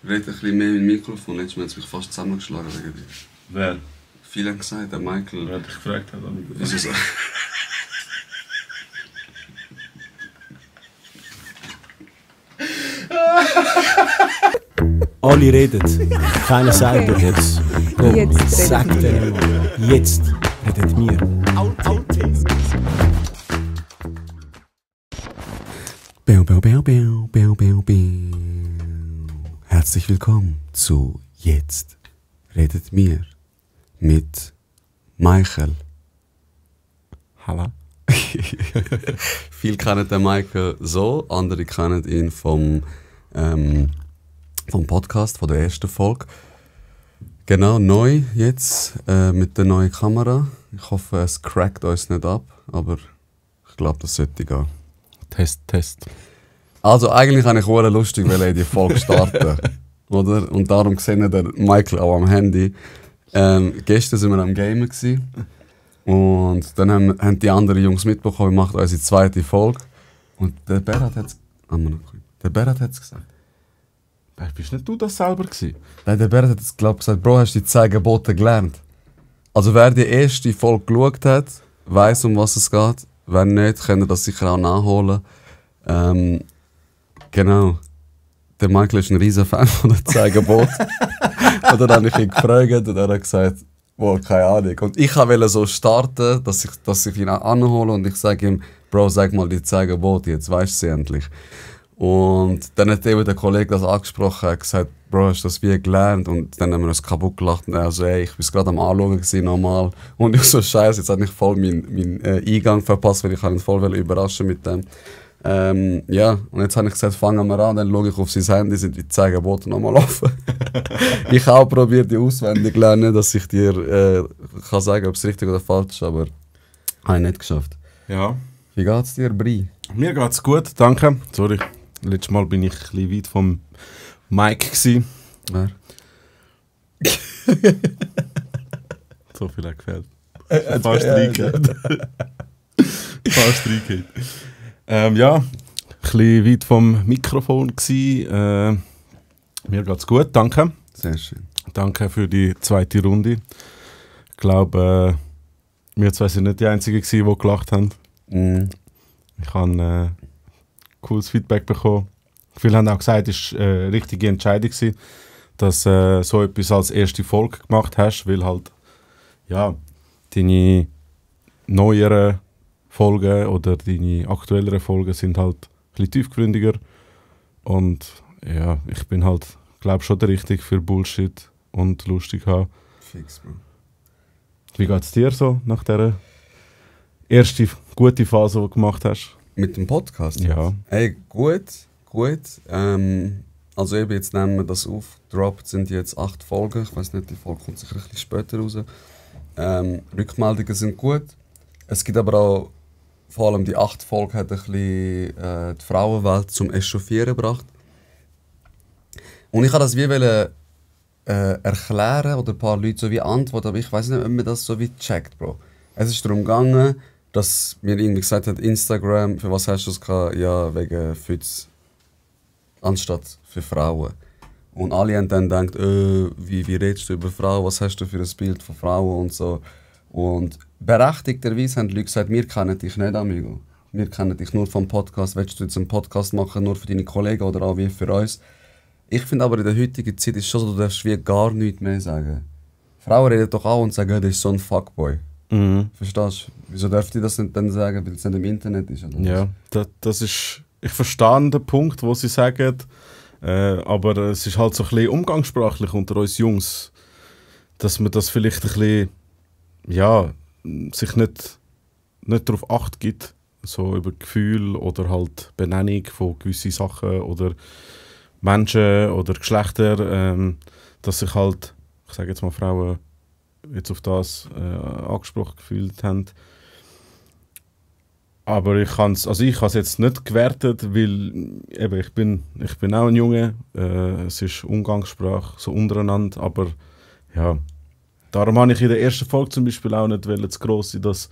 Red ein bisschen mehr mit dem Mikrofon. Letztes Mal hat es mich fast zusammengeschlagen wegen dir. Wer? Viele haben gesagt, der Michael. Wer hat dich gefragt? Wieso so? Alle reden, keiner sagt okay. Jetzt. Bro, Jetzt sag denen mal. Jetzt redet wir. Herzlich willkommen zu Jetzt redet mir mit Michael. Hallo. Viele kennen den Michael so, andere kennen ihn vom Podcast, von der ersten Folge. Genau, neu jetzt mit der neuen Kamera. Ich hoffe, es crackt uns nicht ab, aber ich glaube, das sollte gehen. Test. Also eigentlich habe ich auch lustig, weil die Folge starten. Oder? Und darum gesehen der Michael auch am Handy. Gestern waren wir am Gamen gewesen. Und dann haben die anderen Jungs mitbekommen, wir machen unsere zweite Folge. Und der Berat hat es gesagt. Bist nicht du das selber gewesen? Nein, der Berat hat es gesagt, Bro, hast du die 10 Gebote gelernt? Also wer die erste Folge geschaut hat, weiss, um was es geht. Wenn nicht, könnt ihr das sicher auch nachholen. Genau. Der Michael ist ein riesen Fan von den 10 Geboten. Und dann habe ich ihn gefragt und er hat gesagt, wohl, keine Ahnung. Und ich wollte so starten, dass ich ihn auch anhole und ich sage ihm, Bro, sag mal die 10 Gebote, jetzt weißt du sie endlich. Und dann hat eben der Kollege das angesprochen, hat gesagt, Bro, hast du das wie gelernt? Und dann haben wir uns kaputt gelacht und er so, ey, ich war gerade am Anschauen nochmal. Und ich so, scheiße, jetzt habe ich voll meinen Eingang verpasst, weil ich ihn voll überraschen mit dem. Ja, und jetzt habe ich gesagt, fangen wir an, dann schaue ich auf sein Handy, sind die 10 Gebote nochmal offen. Ich habe auch probiert, die auswendig zu lernen, dass ich dir kann sagen, ob es richtig oder falsch ist, aber habe ich nicht geschafft. Ja. Wie geht's dir, Bri? Mir geht's gut, danke. Sorry, letztes Mal bin ich ein bisschen weit vom Mike gewesen. Wer? So viel hat gefällt. Fast reingehört. Fast reingehört. Ja, ein bisschen weit vom Mikrofon gewesen. Mir geht's gut, danke. Sehr schön. Danke für die zweite Runde. Ich glaube, wir zwei sind nicht die Einzigen gewesen, die gelacht haben. Ich habe cooles Feedback bekommen. Viele haben auch gesagt, es war eine richtige Entscheidung gewesen, dass du so etwas als erste Folge gemacht hast, weil halt ja, deine neueren Folgen oder deine aktuelleren Folgen sind halt ein bisschen tiefgründiger. Und ja, ich bin halt, glaube schon der Richtige für Bullshit und lustig haben. Fix, Bro. Wie geht es dir so nach dieser ersten guten Phase, die du gemacht hast? Mit dem Podcast? Ja. Hey, gut. Also eben, jetzt nehmen wir das auf. Dropped sind jetzt 8 Folgen. Ich weiß nicht, die Folge kommt sicher ein bisschen später raus. Rückmeldungen sind gut. Es gibt aber auch, vor allem die 8 Folgen hat ein bisschen die Frauenwelt zum Echauffieren gebracht. Und ich wollte das wie erklären oder ein paar Leute so wie antworten, aber ich weiß nicht, ob man das so wie checkt, Bro. Es ist darum gegangen, dass mir irgendwie gesagt hat, Instagram, für was hast du das gehabt? Ja, wegen Fütz. Anstatt für Frauen. Und alle haben dann gedacht, wie redest du über Frauen, was hast du für ein Bild von Frauen und so. Und berechtigterweise haben die Leute gesagt, wir kennen dich nicht, Amigo. Wir kennen dich nur vom Podcast. Willst du jetzt einen Podcast machen, nur für deine Kollegen oder auch wie für uns? Ich finde aber in der heutigen Zeit ist es schon so, du darfst wie gar nichts mehr sagen. Frauen reden doch auch und sagen, das ist so ein Fuckboy. Verstehst du? Wieso dürft ihr das nicht dann sagen, weil es nicht im Internet ist? Oder ja, das ist... Ich verstehe den Punkt, wo sie sagen, aber es ist halt so ein bisschen umgangssprachlich unter uns Jungs, dass man das vielleicht ein bisschen, ja, sich nicht darauf Acht gibt, so über Gefühl oder halt Benennung von gewissen Sachen oder Menschen oder Geschlechter, dass sich halt, ich sage jetzt mal Frauen, jetzt auf das angesprochen gefühlt haben. Aber ich habe es jetzt nicht gewertet, weil eben, ich bin auch ein Junge. Es ist Umgangssprache, so untereinander. Aber ja, darum habe ich in der ersten Folge zum Beispiel auch nicht zu gross sein, dass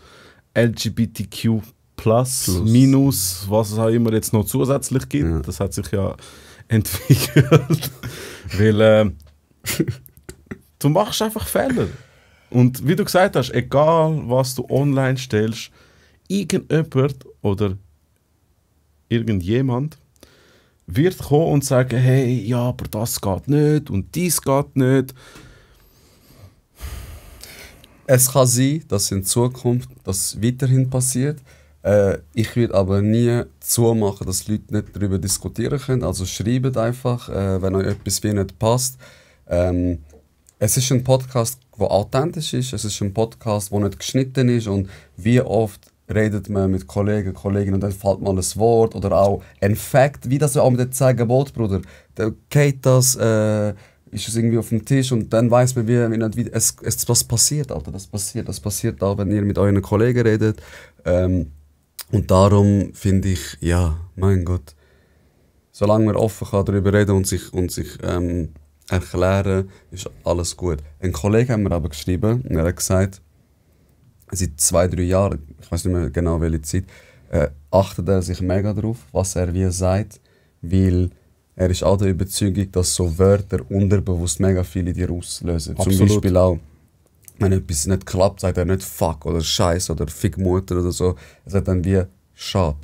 LGBTQ plus, minus, was es auch immer jetzt noch zusätzlich gibt. Ja. Das hat sich ja entwickelt. Weil du machst einfach Fehler. Und wie du gesagt hast, egal was du online stellst, irgendjemand oder irgendjemand wird kommen und sagen, hey, ja, aber das geht nicht und dies geht nicht. Es kann sein, dass in Zukunft das weiterhin passiert. Ich würde aber nie zumachen, dass Leute nicht darüber diskutieren können. Also schreibt einfach, wenn euch etwas wie nicht passt. Es ist ein Podcast, der authentisch ist. Es ist ein Podcast, der nicht geschnitten ist. Und wie oft redet man mit Kollegen, Kolleginnen und dann fällt mal ein Wort oder auch ein Fact, wie das auch mit dem Zeigenboot, Bruder. Da geht das, ist es irgendwie auf dem Tisch und dann weiß man, wie nicht, was passiert, Alter. Das passiert auch, wenn ihr mit euren Kollegen redet. Und darum finde ich, ja, mein Gott, solange man offen kann darüber reden und sich erklären, ist alles gut. Ein Kollege hat mir aber geschrieben und er hat gesagt, seit 2-3 Jahren, ich weiß nicht mehr genau welche Zeit, achtet er sich mega drauf, was er wie sagt, weil er ist auch der Überzeugung, dass so Wörter unterbewusst mega viele in dir auslösen. Absolut. Zum Beispiel auch, wenn etwas nicht klappt, sagt er nicht Fuck oder Scheiß oder Fick Mutter oder so. Er sagt dann wie Schade.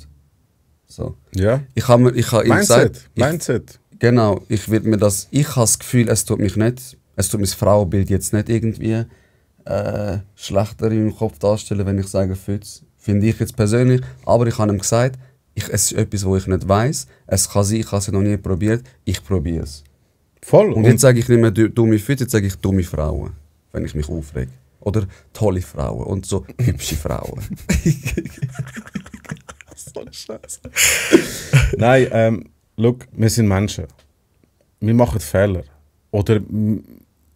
So. Ja. Ich habe ihm gesagt, Mindset. Genau, ich habe das Gefühl, es tut mein Frauenbild jetzt nicht irgendwie schlechter im Kopf darstellen, wenn ich sage Fütz. Finde ich jetzt persönlich. Aber ich habe ihm gesagt, es ist etwas, wo ich nicht weiss. Es kann sein, ich habe es noch nie probiert. Ich probiere es. Voll. Und jetzt sage ich nicht mehr dumme Fütz, jetzt sage ich dumme Frauen, wenn ich mich aufrege. Oder tolle Frauen und so hübsche Frauen. So ein Scheiß. Nein, look, wir sind Menschen. Wir machen Fehler. Oder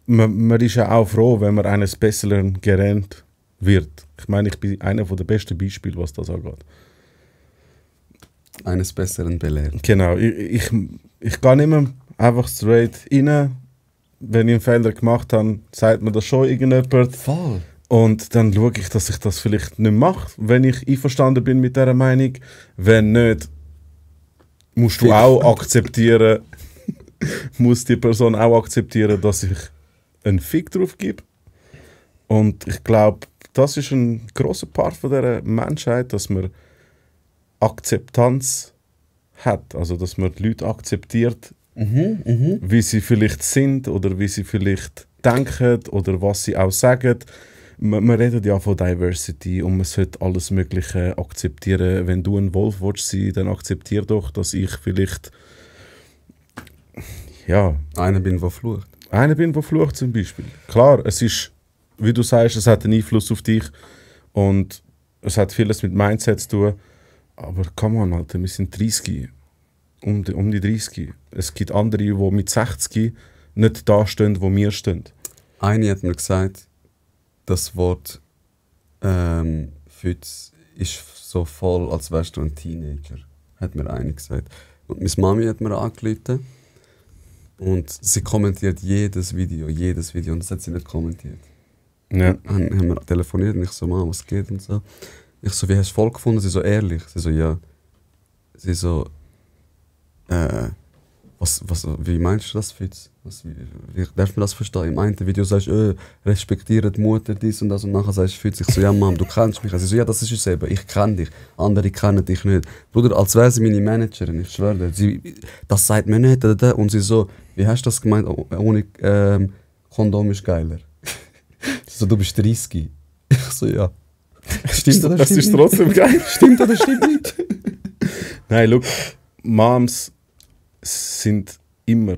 man ist ja auch froh, wenn man eines Besseren gelernt wird. Ich meine, ich bin einer der besten Beispiele, was das angeht. Eines Besseren belehrt. Genau, ich gehe nicht mehr einfach straight rein. Wenn ich einen Fehler gemacht habe, sagt mir das schon irgendjemand. Voll. Und dann schaue ich, dass ich das vielleicht nicht mache, wenn ich einverstanden bin mit dieser Meinung. Wenn nicht, musst du auch akzeptieren, muss die Person auch akzeptieren, dass ich einen Fick drauf gebe. Und ich glaube, das ist ein grosser Part von dieser Menschheit, dass man Akzeptanz hat. Also, dass man die Leute akzeptiert, wie sie vielleicht sind oder wie sie vielleicht denken oder was sie auch sagen. Man redet ja von Diversity und man sollte alles Mögliche akzeptieren. Wenn du ein Wolf willst sein, dann akzeptier doch, dass ich vielleicht Einer bin, der flucht. Einer bin, der flucht zum Beispiel. Klar, es ist, wie du sagst, es hat einen Einfluss auf dich und es hat vieles mit Mindset zu tun. Aber come on, Alter, wir sind 30. Um die 30. Es gibt andere, die mit 60 nicht da stehen, wo wir stehen. Eine hat mir gesagt, das Wort Fütz ist so voll, als wärst du ein Teenager. Hat mir eine gesagt. Und meine Mami hat mir angerufen und sie kommentiert jedes Video. Und das hat sie nicht kommentiert. Ja. Dann haben wir telefoniert und ich so, Mama, was geht und so. Ich so, wie hast du es voll gefunden? Sie so, ehrlich. Sie so, ja. Sie so, wie meinst du das, Fitz? Wie darf man das verstehen? Im einen Video sagst du, respektiere die Mutter, dies und das, und nachher sagst du, Fitz, ich so, ja Mom, du kennst mich. Sie so, ja, das ist es eben, ich kenne dich, andere kennen dich nicht. Bruder, als wäre sie meine Managerin, ich schwöre dir. Das sagt mir nicht, und sie so, wie hast du das gemeint? Ohne Kondom ist geiler. Sie so, du bist 30. Ich so, ja. Stimmt oder das stimmt ist nicht? trotzdem geil. Stimmt oder stimmt nicht? Nein, look, Moms sind immer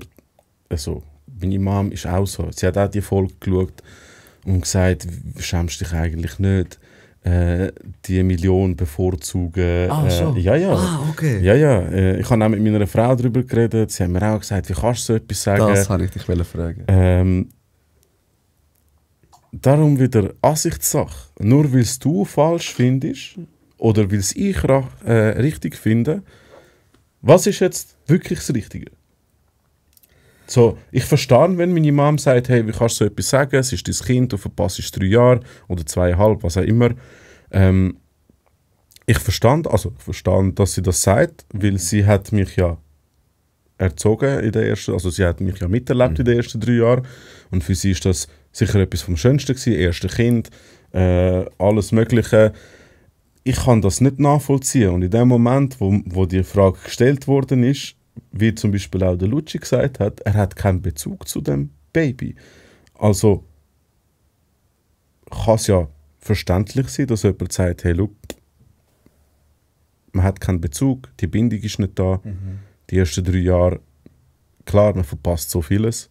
so. Meine Mom ist auch so. Sie hat auch die Folge geschaut und gesagt, schämst dich eigentlich nicht, die Million bevorzugen. So. Ja. Okay. Ja. Ich habe auch mit meiner Frau darüber geredet. Sie haben mir auch gesagt, wie kannst du so etwas sagen? Das wollte ich dich fragen. Darum wieder Ansichtssache. Nur weil es du falsch findest oder weil es ich richtig finde, was ist jetzt wirklich das Richtige? So, ich verstehe, wenn meine Mom sagt, hey, wie kannst du so etwas sagen? Es ist dein Kind, du verpasst 3 Jahre oder 2,5, was auch immer. Ich verstand, dass sie das sagt, weil sie hat mich ja erzogen in der ersten, also sie hat mich ja miterlebt in den ersten 3 Jahren und für sie ist das sicher etwas vom Schönsten gewesen, erste Kind, alles Mögliche. Ich kann das nicht nachvollziehen und in dem Moment, wo die Frage gestellt worden ist, wie zum Beispiel auch der Lucci gesagt hat, er hat keinen Bezug zu dem Baby. Also kann es ja verständlich sein, dass jemand sagt, hey, look, man hat keinen Bezug, die Bindung ist nicht da. Die ersten 3 Jahre, klar, man verpasst so vieles.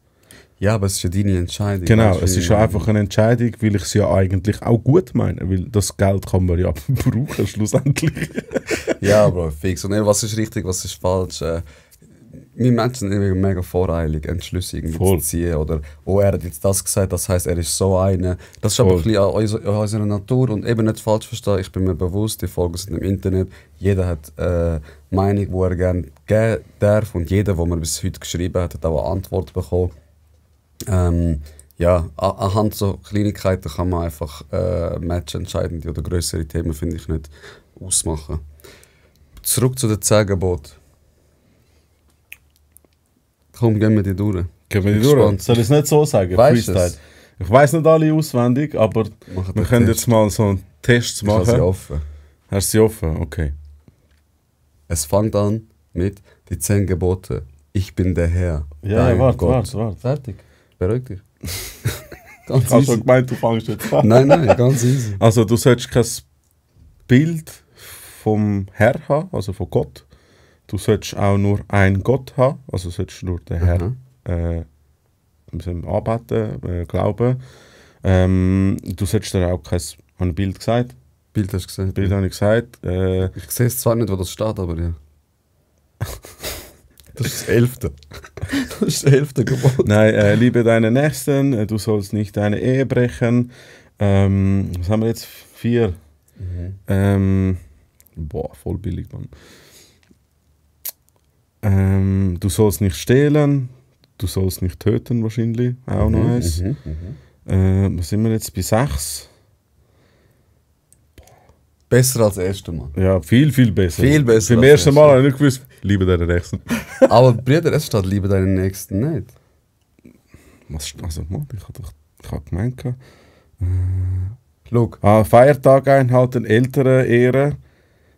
Ja, aber es ist ja deine Entscheidung. Genau, weißt du, es wie ist ich ja meine? einfach eine Entscheidung, weil ich es ja eigentlich auch gut meine, weil das Geld kann man ja brauchen schlussendlich. Ja, Bro, fix. Und was ist richtig, was ist falsch? Wir Menschen sind immer mega voreilig, Entschlüsse irgendwie Voll. zu ziehen. Oder, oh, er hat jetzt das gesagt, das heisst, er ist so einer. Das ist aber ein Voll. bisschen an unserer Natur. Und eben nicht falsch verstehen, ich bin mir bewusst, die Folgen sind im Internet. Jeder hat Meinung, die er gerne geben darf. Und jeder, der mir bis heute geschrieben hat, hat auch eine Antwort bekommen. Ja, anhand so Kleinigkeiten kann man einfach matchentscheidende oder größere Themen, finde ich, nicht ausmachen. Zurück zu den 10 Geboten. Komm, gehen wir die durch. Gehen wir die Bin durch? gespannt. Soll ich es nicht so sagen? Weißt Freestyle. es? Ich weiss nicht alle auswendig, aber Machen wir den können Test. jetzt mal so einen Test Ich habe sie machen. offen. Hast du sie offen? Okay. Es fängt an mit die 10 Gebote. Ich bin der Herr. Ja, dein warte, Gott. warte. Fertig. Beruhig dich. Ganz Ich habe schon easy. gemeint, du fängst jetzt an. Nein, ganz easy. Also du sollst kein Bild vom Herr haben, also von Gott. Du sollst auch nur einen Gott haben, also sollst nur den Herr anbeten, glauben. Du sollst dir auch kein ein Bild gesagt. Bild hast du gesehen. Bild habe ich gesagt. Ich sehe es zwar nicht, wo das steht, aber ja. Das ist das 11. Das ist das 11. Gebot. Nein, liebe deinen Nächsten, du sollst nicht deine Ehe brechen. Was haben wir jetzt? 4. Voll billig, Mann. Du sollst nicht stehlen, du sollst nicht töten wahrscheinlich, auch noch eins. Was sind wir jetzt bei 6? Besser als das erste Mal. Ja, viel, viel besser. Viel besser Beim als ersten das Mal erste. habe ich nicht gewusst, liebe deinen Nächsten. Aber Brüder, es steht lieber deinen Nächsten nicht. Was, also, Mann, ich habe gemeint. Schau, Feiertag einhalten, Ältere ehren,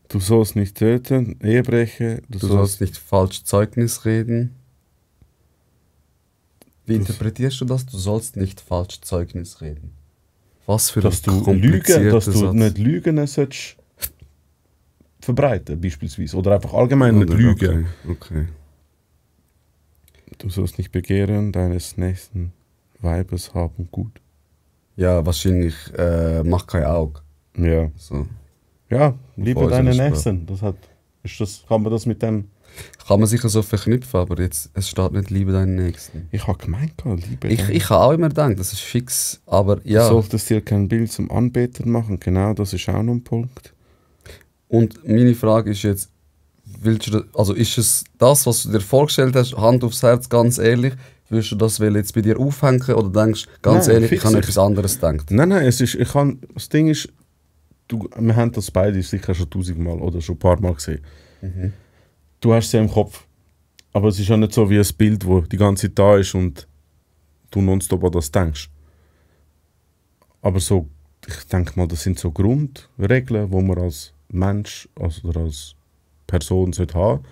du sollst nicht töten, Ehebrecher, du sollst nicht falsch Zeugnis reden. Wie interpretierst du das? Du sollst nicht falsch Zeugnis reden. Was für dass ein du Lügen, dass du Satz. nicht Lügen sollst verbreiten, beispielsweise. Oder einfach allgemein nicht lügen. Okay. Du sollst nicht begehren, deines nächsten Weibes haben gut. Ja, wahrscheinlich mach kein Auge. Ja. So. Ja, liebe Von deinen unserer Nächsten. Kann man das mit dem. Kann man sicher so verknüpfen, aber jetzt, es steht nicht «Liebe deinen Nächsten». Ich habe gemeint, liebe Ich habe auch immer gedacht, das ist fix, aber ja. Du solltest dir kein Bild zum Anbeten machen. Genau, das ist auch noch ein Punkt. Und meine Frage ist jetzt, willst du, also ist es das, was du dir vorgestellt hast, Hand aufs Herz, ganz ehrlich, willst du das jetzt bei dir aufhängen oder denkst du, ganz Nein, ehrlich, ich fix habe nicht. etwas anderes gedacht? Nein, das Ding ist, wir haben das beide sicher schon 1000-mal oder schon ein paar Mal gesehen. Du hast es ja im Kopf. Aber es ist ja nicht so wie ein Bild, wo die ganze Zeit da ist und du nonstop an das denkst. Aber so, ich denke mal, das sind so Grundregeln, die man als Mensch oder als Person sollte haben.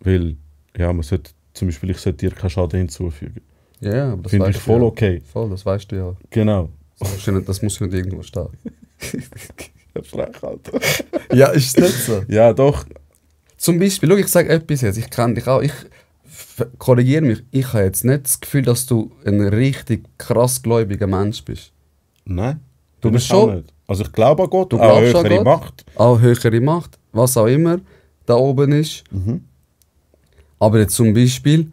Weil, ja, man sollte, zum Beispiel, ich sollte dir keinen Schaden hinzufügen. Ja, aber das Finde ich weißt du voll ja. okay. Voll, das weißt du ja. Genau. Das muss ja nicht irgendwo stehen. Frech, Alter. Ja, ist es nicht so? Ja, doch. Zum Beispiel, schau, ich sage etwas jetzt, ich kenne dich auch, ich korrigiere mich, ich habe jetzt nicht das Gefühl, dass du ein richtig krass gläubiger Mensch bist. Nein. Du bin bist ich auch schon- nicht. Also ich glaube an Gott, Du auch glaubst an höhere Gott? Macht. Auch höhere Macht, was auch immer da oben ist. Aber jetzt zum Beispiel,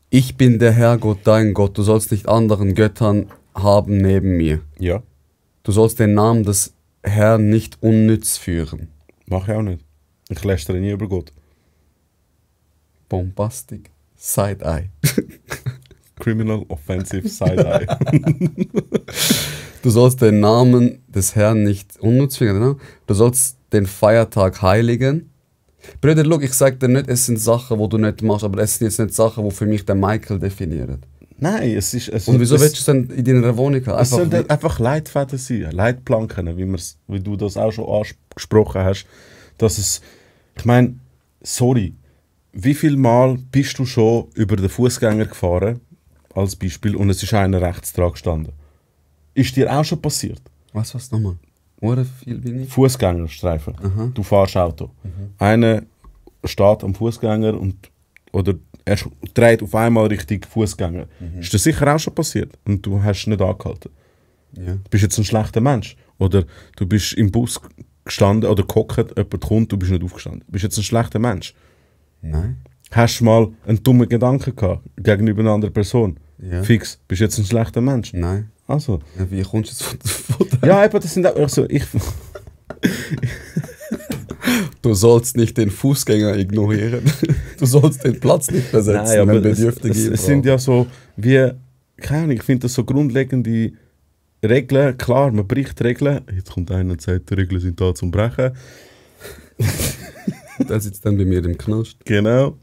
ich bin der Herr Gott, dein Gott, du sollst nicht anderen Göttern haben neben mir. Ja. Du sollst den Namen des Herrn nicht unnütz führen. Mache ich auch nicht. Ich lästere nie über Gott. Bombastic. Side-Eye. Criminal Offensive Side-Eye. Du sollst den Namen des Herrn nicht unnütz führen. Genau. Du sollst den Feiertag heiligen. Brüder, schau, ich sage dir nicht, es sind Sachen, die du nicht machst, aber es sind jetzt nicht Sachen, die für mich den Michael definieren. Nein, es ist... Und wieso willst du es dann in deiner Wohnung haben? Es sollen einfach Leitfäden sein, Leitplanken, wie du das auch schon angesprochen hast. Dass es... Ich meine, sorry, wie viel Mal bist du schon über den Fußgänger gefahren, als Beispiel, und es ist einer rechts dran gestanden? Ist dir auch schon passiert? Was nochmal? Oder viel bin ich? Fußgängerstreifen. Aha. Du fährst Auto. Einer steht am Fußgänger oder er dreht auf einmal Richtung Fußgänger. Ist das sicher auch schon passiert und du hast nicht angehalten? Ja. Du bist jetzt ein schlechter Mensch. Oder du bist im Bus gestanden oder gehockt, jemand kommt, du bist nicht aufgestanden. Du bist jetzt ein schlechter Mensch. Nein. Hast du mal einen dummen Gedanken gehabt gegenüber einer anderen Person? Ja. Fix, bist du jetzt ein schlechter Mensch. Nein. Also. Ja, wie kommst du jetzt von der... Ja, eben, das sind auch so. Du sollst nicht den Fußgänger ignorieren. Du sollst den Platz nicht besetzen. Nein, aber wenn Bedürftige es sind ja so, wie, keine Ahnung, ich finde das so grundlegende Regeln. Klar, man bricht Regeln. Jetzt kommt einer und sagt, die Regeln sind da zum Brechen. Der sitzt dann bei mir im Knast. Genau.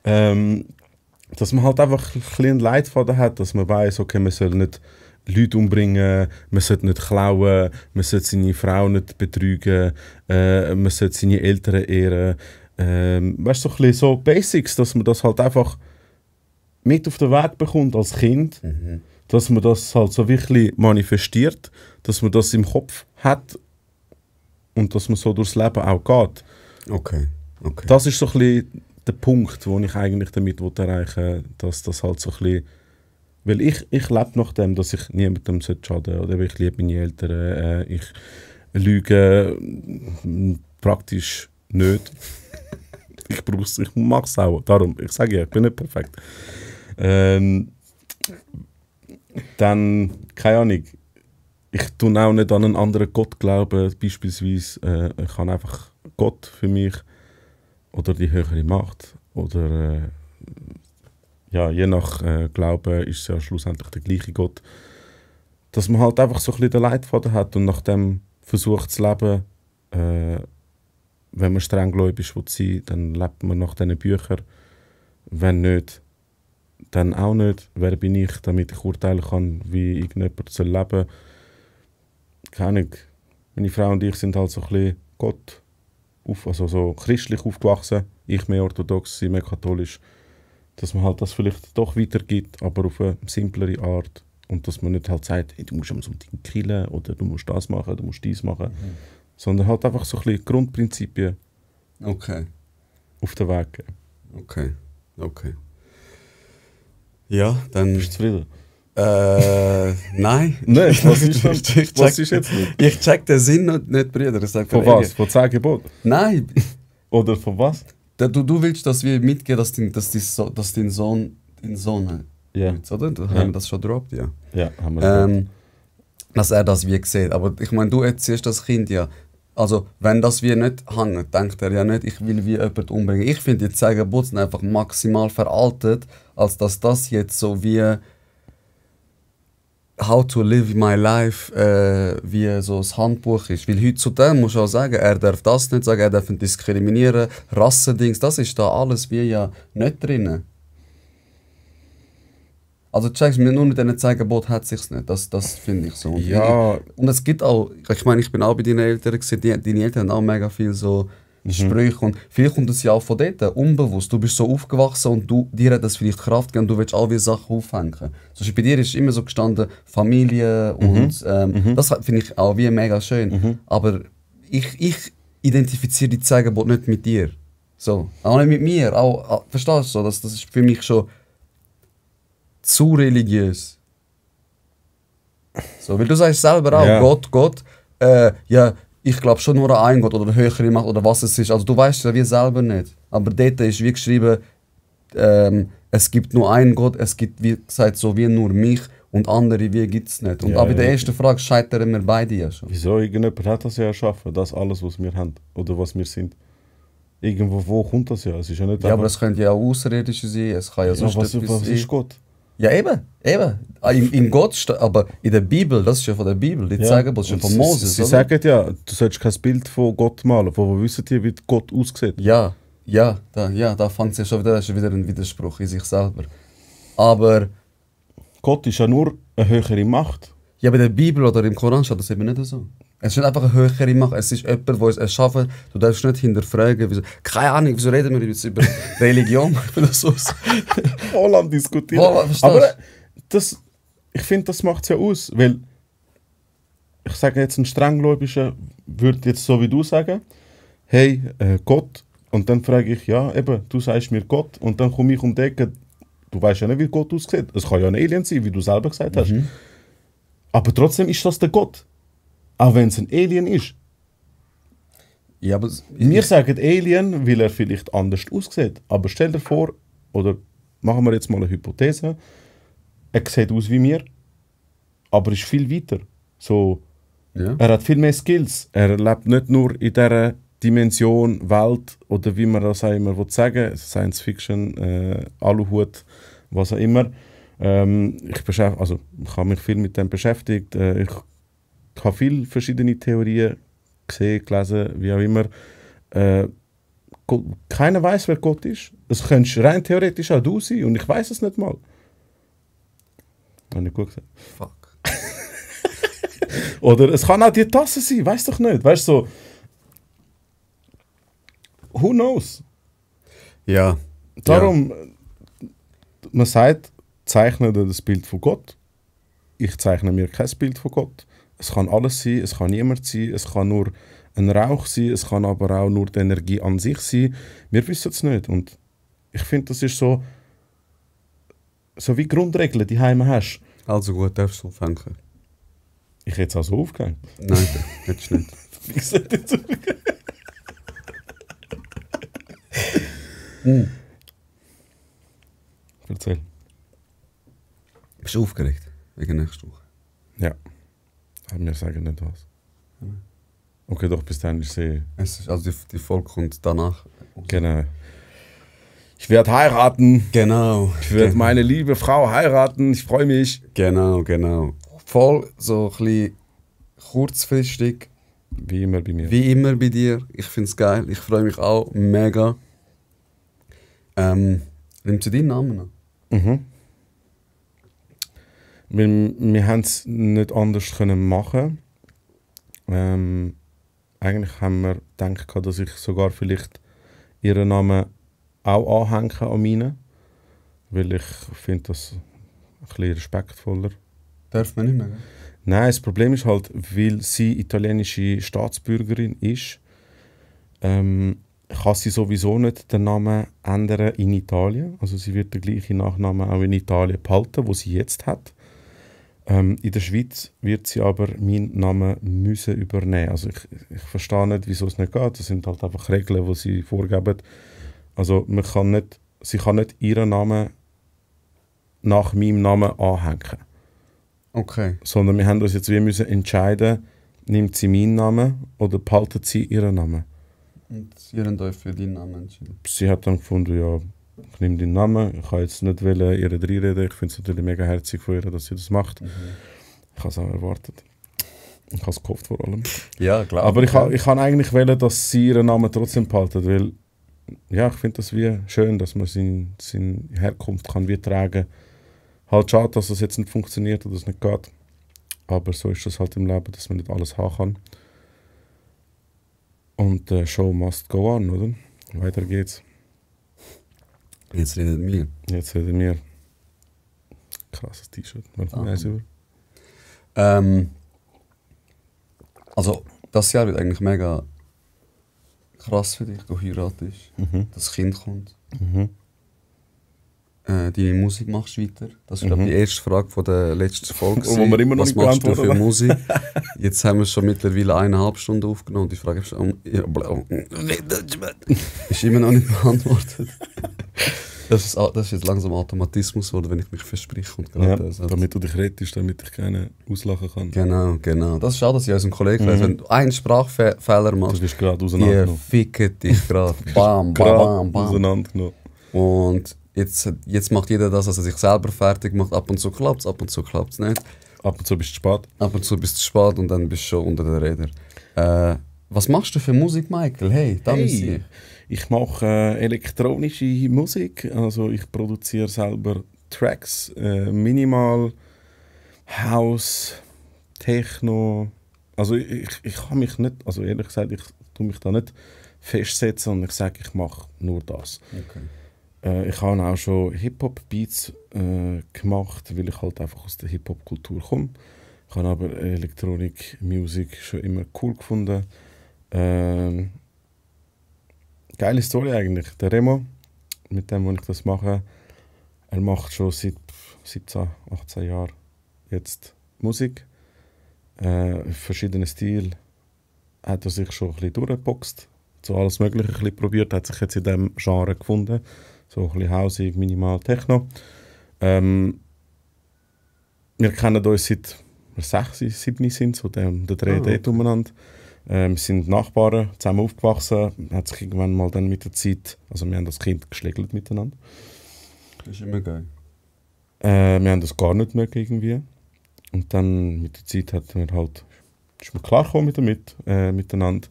Dass man halt einfach ein bisschen einen Leitfaden hat, dass man weiss, okay, man soll nicht Leute umbringen, man sollte nicht klauen, man sollte seine Frau nicht betrügen, man sollte seine Eltern ehren. Weißt du, so ein bisschen so Basics, dass man das halt einfach mit auf den Weg bekommt als Kind, dass man das halt so wirklich manifestiert, dass man das im Kopf hat und dass man so durchs Leben auch geht. Okay. Das ist so ein bisschen der Punkt, den ich eigentlich damit erreichen will, dass das halt so ein bisschen... Weil ich lebe nach dem, dass ich niemandem schaden sollte, oder ich liebe meine Eltern, ich lüge praktisch nicht. Ich mache es auch, darum, ich sage ja, ich bin nicht perfekt. Dann, keine Ahnung, ich tue auch nicht an einen anderen Gott glauben, beispielsweise. Ich habe einfach Gott für mich oder die höhere Macht oder ja, je nach Glauben ist es ja schlussendlich der gleiche Gott. Dass man halt einfach so ein bisschen den Leitfaden hat und nach dem versucht zu leben. Wenn man strenggläubig sein will, dann lebt man nach diesen Büchern. Wenn nicht, dann auch nicht. Wer bin ich, damit ich urteilen kann, wie irgendjemand soll leben soll? Keine Ahnung. Meine Frau und ich sind halt so ein bisschen Gott, also so christlich aufgewachsen. Ich mehr orthodox, sie mehr katholisch. Dass man halt das vielleicht doch weitergibt, aber auf eine simplere Art. Und dass man nicht halt sagt, hey, du musst am Sonntag killen oder du musst das machen, du musst dies machen. Sondern halt einfach so ein bisschen Grundprinzipien auf den Weg geben. Okay. Ja, dann... Bist du zufrieden? Nein. Nein, was ist jetzt nicht? Ich check den Sinn nicht, Brüder. Von was? Von 10 Geboten? Nein. Oder von was? Du willst, dass wir mitgehen, dass dein Sohn dein Sohn hat. Ja. Oder? Da haben wir das schon gedroppt, ja. Ja, haben wir dass er das wie sieht. Aber ich meine, du erziehst das Kind ja. Also, wenn das wie nicht hängt, denkt er ja nicht, ich will wie jemanden umbringen. Ich finde, die 10 Gebote sind einfach maximal veraltet, als dass das jetzt so wie How to live my life wie so das Handbuch ist. Weil heutzutage muss ich auch sagen, er darf das nicht sagen, er darf nicht diskriminieren, Rassendings, das ist da alles wie ja nicht drin. Also checkst mir, nur mit diesen 10 Geboten hat es sich nicht, das finde ich so. Und ja. Und es gibt auch, ich meine, ich bin auch bei deinen Eltern gewesen, deine Eltern haben auch mega viel so Sprüche und vielleicht kommt es ja auch von dort, unbewusst. Du bist so aufgewachsen und dir hat das vielleicht Kraft gegeben und du willst auch wie Sachen aufhängen. So, bei dir ist immer so gestanden, Familie und das finde ich auch wie mega schön. Aber ich identifiziere die 10 Gebote nicht mit dir. So, auch nicht mit mir. Auch, verstehst du? Das ist für mich schon zu religiös. So, weil du sagst selber auch, ja. Gott, ja, ich glaube schon nur an einen Gott oder höhere Macht oder was es ist. Also du weißt ja wie selber nicht. Aber dort ist wie geschrieben, es gibt nur einen Gott, es gibt wie gesagt so wie nur mich und andere wie gibt es nicht. Und ja, aber in der ersten Frage scheitern wir beide ja schon. Wieso? Irgendjemand hat das ja erschaffen, das alles, was wir haben oder was wir sind. Irgendwo wo kommt das ja? Es ist ja nicht ja, aber es könnte ja auch Außerirdische sein, es kann ja sonst was ist Gott? Ja, eben. In Gott steht, aber in der Bibel, das ist ja von der Bibel, die sagen, das ist ja von Moses. Sie sagen ja, du sollst kein Bild von Gott malen. Von wo wissen die, wie Gott aussieht? Ja, da fängt es ja schon wieder, das ist wieder ein Widerspruch in sich selber. Aber Gott ist ja nur eine höhere Macht. ja, bei der Bibel oder im Koran steht das eben nicht so. Es ist nicht einfach eine höhere Macht, es ist jemand, der es erschaffen. Du darfst nicht hinterfragen, wieso. Keine Ahnung, wieso reden wir jetzt über Religion? Holland diskutieren. Aber ich finde, das macht es ja aus. Weil, ich sage jetzt, ein Strenggläubiger würde jetzt so wie du sagen, hey, Gott. Und dann frage ich, ja, eben, du sagst mir Gott. Und dann komme ich um die Ecke, du weißt ja nicht, wie Gott aussieht. Es kann ja ein Alien sein, wie du selber gesagt hast. Aber trotzdem ist das der Gott. Auch wenn es ein Alien ist. Ja, aber Wir sagen Alien, weil er vielleicht anders aussieht. Aber stell dir vor, oder machen wir jetzt mal eine Hypothese, er sieht aus wie wir, aber ist viel weiter. So, ja. Er hat viel mehr Skills. Er lebt nicht nur in dieser Dimension, Welt, oder wie man das auch immer sagen will, Science Fiction, Aluhut, was auch immer. Ich habe mich viel mit dem beschäftigt. Ich habe viele verschiedene Theorien gesehen, gelesen, wie auch immer. Keiner weiß, wer Gott ist. Es könnte rein theoretisch auch du sein und ich weiß es nicht mal. Habe ich gut gesagt? Fuck. Oder es kann auch die Tasse sein, weiß doch nicht. Weißt du, so. Who knows? Ja. Darum, man sagt, zeichne dir das Bild von Gott. Ich zeichne mir kein Bild von Gott. Es kann alles sein, es kann niemand sein, es kann nur ein Rauch sein, es kann aber auch nur die Energie an sich sein. Wir wissen es nicht. Und ich finde, das ist so wie Grundregeln, die du hast. Also gut, darfst du aufhängen. Ich hätte es auch so aufgehängt. Nein, hättest du nicht. Wie gesagt, jetzt aufgehängt. Erzähl. Bist du aufgeregt? Wegen nächster Woche? Ja. Aber wir sagen nicht was. Okay, doch, bis dann ist sie. Also die Folge kommt danach. Genau. Ich werde heiraten. Genau. Ich werde meine liebe Frau heiraten. Ich freue mich. Genau. Voll so ein bisschen kurzfristig. Wie immer bei mir. Wie immer bei dir. Ich finde es geil. Ich freue mich auch mega. Nimmst du deinen Namen an? Mhm. Wir haben es nicht anders können machen. Eigentlich haben wir gedacht, dass ich sogar vielleicht ihren Namen auch anhänge an meinen. Weil ich finde das ein bisschen respektvoller. Darf man nicht mehr, gell? Nein, das Problem ist halt, weil sie italienische Staatsbürgerin ist, kann sie sowieso nicht den Namen ändern in Italien. Also sie wird den gleichen Nachnamen auch in Italien behalten, wo sie jetzt hat. In der Schweiz wird sie aber meinen Namen müssen übernehmen. Also ich verstehe nicht, wieso es nicht geht. Das sind halt einfach Regeln, die sie vorgeben. Also sie kann nicht ihren Namen nach meinem Namen anhängen. Okay. Sondern wir haben uns jetzt müssen entscheiden, nimmt sie meinen Namen oder behaltet sie ihren Namen. Und sie haben euch für deinen Namen entschieden? Sie hat dann gefunden, ja, ich nehme deinen Namen. Ich kann jetzt nicht ihr reinreden. Ich finde es natürlich mega herzig von ihr, dass sie das macht. Ich habe es auch erwartet. Ich habe es gehofft vor allem. Ja, klar. Aber ich kann eigentlich wählen, dass sie ihren Namen trotzdem behalten, weil ja, ich finde das wie schön, dass man seine Herkunft kann wie tragen. Halt schade, dass das jetzt nicht funktioniert oder es nicht geht. Aber so ist das halt im Leben, dass man nicht alles haben kann. Und the show must go on, oder? Weiter geht's. Jetzt redet wir. Jetzt reden wir. Krasses T-Shirt. Wann kommt eins über? Also, das Jahr wird eigentlich mega krass für dich. Du heiratest, das Kind kommt. Deine Musik machst du weiter. Das ist, glaube ich, die erste Frage von der letzten Folge. Wo wir immer noch was nicht machst du beantwortet für haben. Musik? Jetzt haben wir schon mittlerweile 1,5 Stunden aufgenommen und die Frage ist immer noch nicht beantwortet. Das ist jetzt langsam Automatismus, oder wenn ich mich verspreche. Und Ja, gerade, damit du dich rettest, damit ich keinen auslachen kann. Genau. Das ist schade, dass ich unserem Kollegen weiss, wenn du einen Sprachfehler Du machst, bist gerade die auseinandergenommen. ficken dich gerade. Bam, Gerade bam, bam. auseinandergenommen. Und jetzt macht jeder das, was er sich selber fertig macht. Ab und zu klappt es, ab und zu klappt es nicht. Ab und zu bist du spät. Ab und zu bist du spät und dann bist du schon unter den Rädern. Was machst du für Musik, Michael? Hey, da Hey, ich mache elektronische Musik. Also ich produziere selber Tracks, Minimal, House, Techno. Also ich kann mich nicht, also ehrlich gesagt, ich tue mich da nicht festsetzen und ich sage, ich mache nur das. Okay. Ich habe auch schon Hip-Hop-Beats gemacht, weil ich halt einfach aus der Hip-Hop-Kultur komme. Ich habe aber Elektronik-Musik schon immer cool gefunden. Geile Story eigentlich. Der Remo, mit dem, wo ich das mache, er macht schon seit 17, 18 Jahren jetzt Musik. Verschiedene Stile hat er sich schon ein bisschen durchgeboxt. So alles Mögliche ein bisschen probiert, hat sich jetzt in diesem Genre gefunden. So ein bisschen Hausig, Minimal, Techno. Wir kennen uns seit wir 6, 7 sind, so der Dreh dort umeinander. Wir sind Nachbarn, zusammen aufgewachsen, hat sich irgendwann mal dann mit der Zeit, also wir haben das Kind geschlägelt miteinander. Das ist immer geil. Wir haben das gar nicht mögen irgendwie. Und dann mit der Zeit ist man klar gekommen miteinander.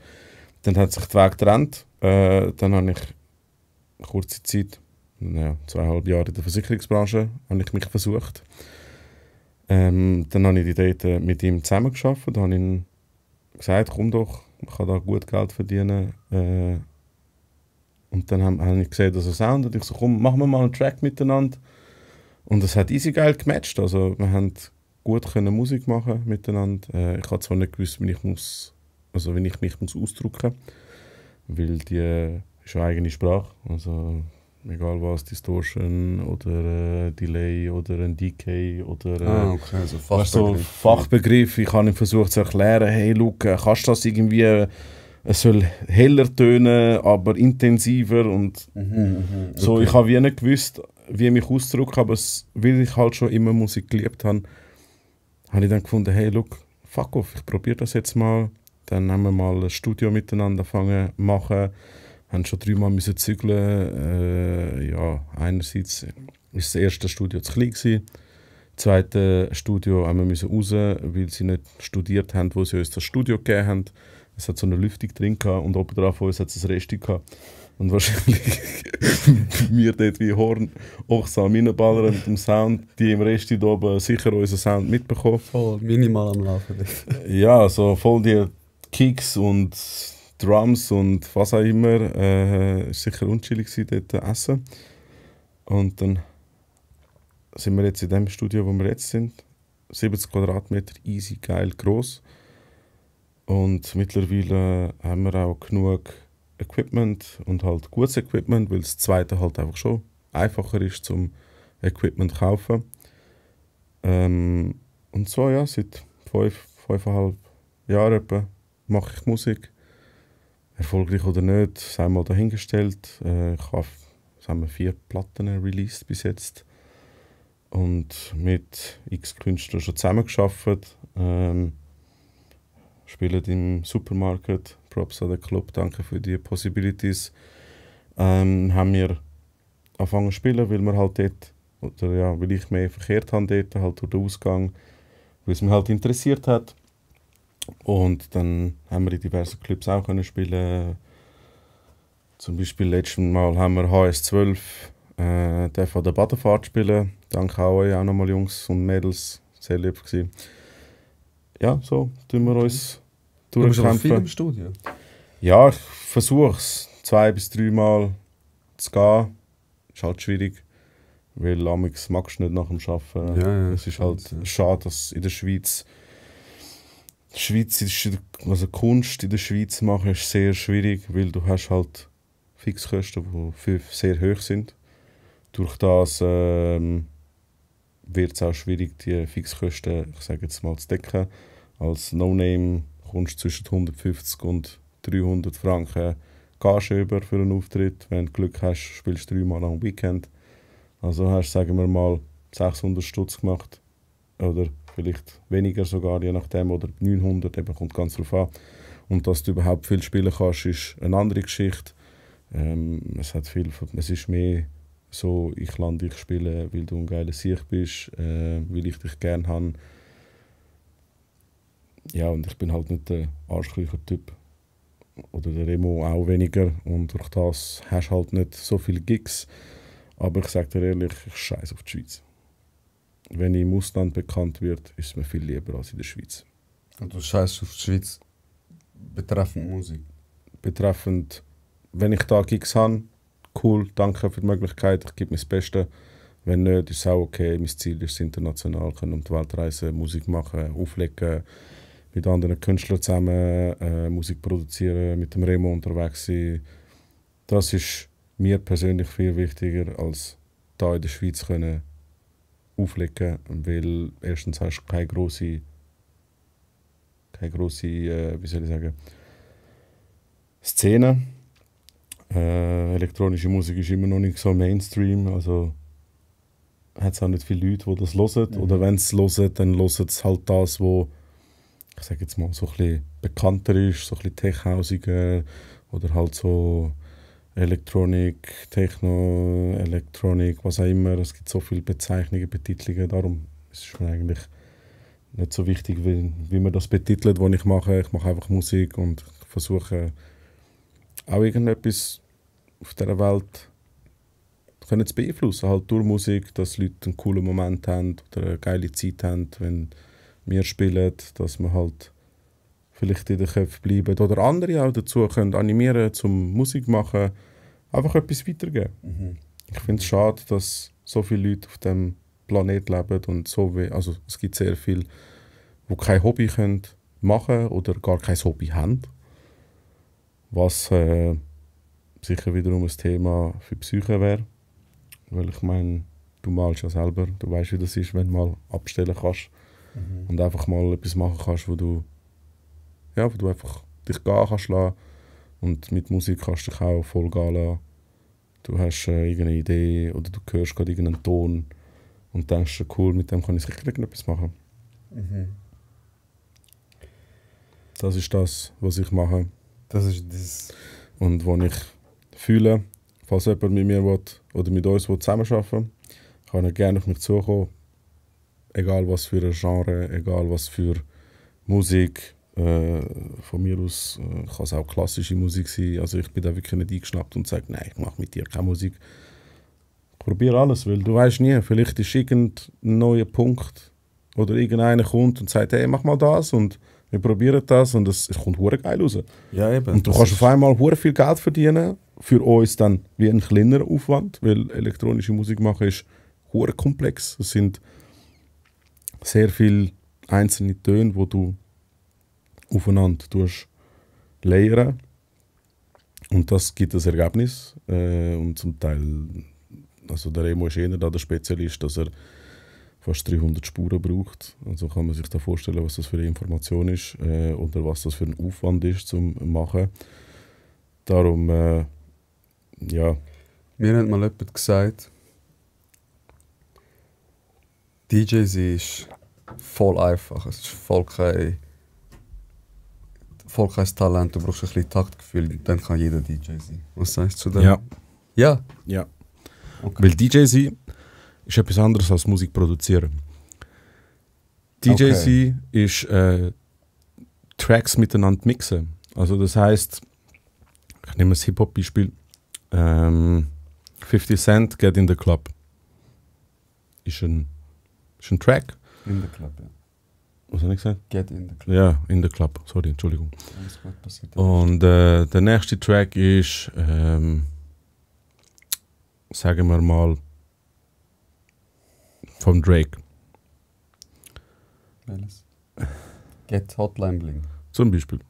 Dann hat sich der Weg getrennt. Dann habe ich kurze Zeit, 2,5 Jahre in der Versicherungsbranche, habe ich mich versucht. Dann habe ich die Date mit ihm zusammengearbeitet. Dann habe ich ihm gesagt, komm doch, ich kann da gut Geld verdienen. Und dann habe ich gesehen, dass er soundet. Und ich so, komm, machen wir mal einen Track miteinander. Und es hat easy geil gematcht. Also wir haben gut können Musik machen miteinander. Ich habe zwar nicht gewusst, wie ich mich ausdrücken muss. Weil die ist eine eigene Sprache. Also egal was, Distortion oder Delay oder ein Decay oder okay, also Fachbegriff. Ich habe ihm versucht zu erklären, hey Luke, kannst du das irgendwie, es soll heller tönen, aber intensiver und so. Ich habe wie nicht gewusst, wie ich mich ausdrücke, aber weil ich halt schon immer Musik geliebt habe, habe ich dann gefunden, hey look, fuck off, ich probiere das jetzt mal. Dann haben wir mal ein Studio miteinander angefangen zu machen. Haben schon 3 Mal zügeln. Einerseits war das erste Studio zu klein gewesen. Das zweite Studio haben wir raus, weil sie nicht studiert haben, wo sie uns das Studio gegeben haben. Es hat so eine Lüftung drin gehabt und oben drauf uns hat es ein Resti gehabt. Und wahrscheinlich wir dort wie Horn Ochsam reinballern mit dem Sound, die im Resti da oben sicher unseren Sound mitbekommen. Voll minimal am Laufen. Ja, so voll die Kicks und Drums und was auch immer. Es war sicher unchillig dort essen. Und dann sind wir jetzt in dem Studio, wo wir jetzt sind. 70 Quadratmeter, easy, geil, gross. Und mittlerweile haben wir auch genug Equipment und halt gutes Equipment, weil das zweite halt einfach schon einfacher ist zum Equipment zu kaufen. Und so ja, seit 5,5 Jahren etwa mache ich Musik. Erfolgreich oder nicht, sei mal dahingestellt. Ich habe 4 Platten released bis jetzt. Und mit x Künstlern schon zusammengearbeitet. Spielen im Supermarket. Props an den Club, danke für die Possibilities. Haben wir angefangen zu spielen, weil wir halt dort, oder ja, weil ich mehr verkehrt habe dort, halt durch den Ausgang, weil es mich halt interessiert hat. Und dann haben wir in diversen Clubs auch können spielen. Zum Beispiel letztes Mal haben wir HS12 an der Badefahrt spielen. Danke auch euch auch nochmal Jungs und Mädels, sehr lieb gewesen. Ja, so tun wir uns durchkämpfen. Du bist viel im Studio? Ja, ich versuche es 2 bis 3 Mal zu gehen. Ist halt schwierig, weil amigs magst du nicht nach dem Arbeiten. Ja, es ist halt schade, dass in der Schweiz also Kunst in der Schweiz machen ist sehr schwierig, weil du hast halt Fixkosten, die sehr hoch sind. Durch das wird es auch schwierig, die Fixkosten, ich sage jetzt mal, zu decken. Als No-Name kommst du zwischen 150 und 300 Franken Gage über für einen Auftritt. Wenn du Glück hast, spielst du 3 Mal am Weekend. Also hast du, sagen wir mal, 600 Stutz gemacht. Oder vielleicht weniger sogar, je nachdem. Oder 900, eben, kommt ganz drauf an. Und dass du überhaupt viel spielen kannst, ist eine andere Geschichte. Es ist mehr so, ich lande dich spielen, weil du ein geiler Sieg bist, weil ich dich gerne habe. Ja, und ich bin halt nicht der arschgleiche Typ. Oder der Remo auch weniger. Und durch das hast du halt nicht so viele Gigs. Aber ich sage dir ehrlich, ich scheiße auf die Schweiz. Wenn ich im Ausland bekannt wird, ist es mir viel lieber als in der Schweiz. Und du scheißt auf die Schweiz betreffend Musik? Betreffend, wenn ich da Gigs habe, cool, danke für die Möglichkeit, ich gebe mir das Beste. Wenn nicht, ist es auch okay. Mein Ziel ist international, können um die Welt reisen, Musik machen, auflegen, mit anderen Künstlern zusammen Musik produzieren, mit dem Remo unterwegs sein. Das ist mir persönlich viel wichtiger, als da in der Schweiz können auflegen, weil erstens hast du keine grosse wie soll ich sagen, Szene. Elektronische Musik ist immer noch nicht so Mainstream, also hat es auch nicht viele Leute, die das hören. Mhm. Oder wenn sie es hören, dann hören sie halt das, was ich sage jetzt mal so ein bisschen bekannter ist, so ein bisschen tech-hausiger oder halt so Elektronik, Techno, Elektronik, was auch immer. Es gibt so viele Bezeichnungen, Betitlungen, darum ist es mir eigentlich nicht so wichtig, wie man das betitelt, was ich mache. Ich mache einfach Musik und versuche auch irgendetwas auf dieser Welt können zu beeinflussen, halt durch Musik, dass Leute einen coolen Moment haben oder eine geile Zeit haben, wenn wir spielen, dass wir halt vielleicht in den Köpfen bleiben oder andere auch dazu können animieren, zum Musik machen, einfach etwas weitergeben. Mhm. Ich finde es schade, dass so viele Leute auf dem Planet leben und also es gibt sehr viele, die kein Hobby können machen oder gar kein Hobby haben, was sicher wiederum ein Thema für die Psyche wäre, weil ich meine, du malst ja selber, du weißt, wie das ist, wenn du mal abstellen kannst und einfach mal etwas machen kannst, wo du einfach dich gehen kannst lassen und mit Musik kannst du dich auch voll gehen lassen. Du hast irgendeine Idee oder du hörst gerade irgendeinen Ton und denkst, cool, mit dem kann ich sicher etwas machen. Mhm. Das ist das, was ich mache. Das ist das. Und was ich fühle, falls jemand mit mir will, oder mit uns zusammenarbeiten will, kann er gerne auf mich zukommen. Egal was für ein Genre, egal was für Musik. Von mir aus kann es auch klassische Musik sein. Also ich bin da wirklich nicht eingeschnappt und sage, nein, ich mache mit dir keine Musik. Ich probiere alles, weil du weißt nie, vielleicht ist irgendein neuer Punkt oder irgendeiner kommt und sagt, hey, mach mal das und wir probieren das und es kommt hure geil raus. Ja, eben. Und du kannst auf einmal hure viel Geld verdienen, für uns dann wie ein kleinerer Aufwand, weil elektronische Musik machen ist hure komplex. Es sind sehr viele einzelne Töne, die du aufeinander layern und das gibt das Ergebnis und zum Teil, also der Remo ist eher da der Spezialist, dass er fast 300 Spuren braucht, also kann man sich da vorstellen, was das für eine Information ist oder was das für ein Aufwand ist zum Machen. Darum, ja. Mir hat mal jemand gesagt, DJ sein ist voll einfach, es ist voll kein Talent, du brauchst ein bisschen Taktgefühl, dann kann jeder DJ sein. Was sagst du zu dem? Ja. Ja? Ja. Okay. Weil DJ sein ist etwas anderes als Musik produzieren. DJ sein ist Tracks miteinander mixen. Also das heisst, ich nehme ein Hip-Hop-Beispiel, 50 Cent, Get in the Club. Ist ein Track. In the Club, ja. Was habe ich gesagt? Get in the Club. Ja, in the Club. Sorry, Entschuldigung. Alles gut passiert. Und der nächste Track ist, sagen wir mal, von Drake. Welches? Get Hotline Bling. Zum Beispiel.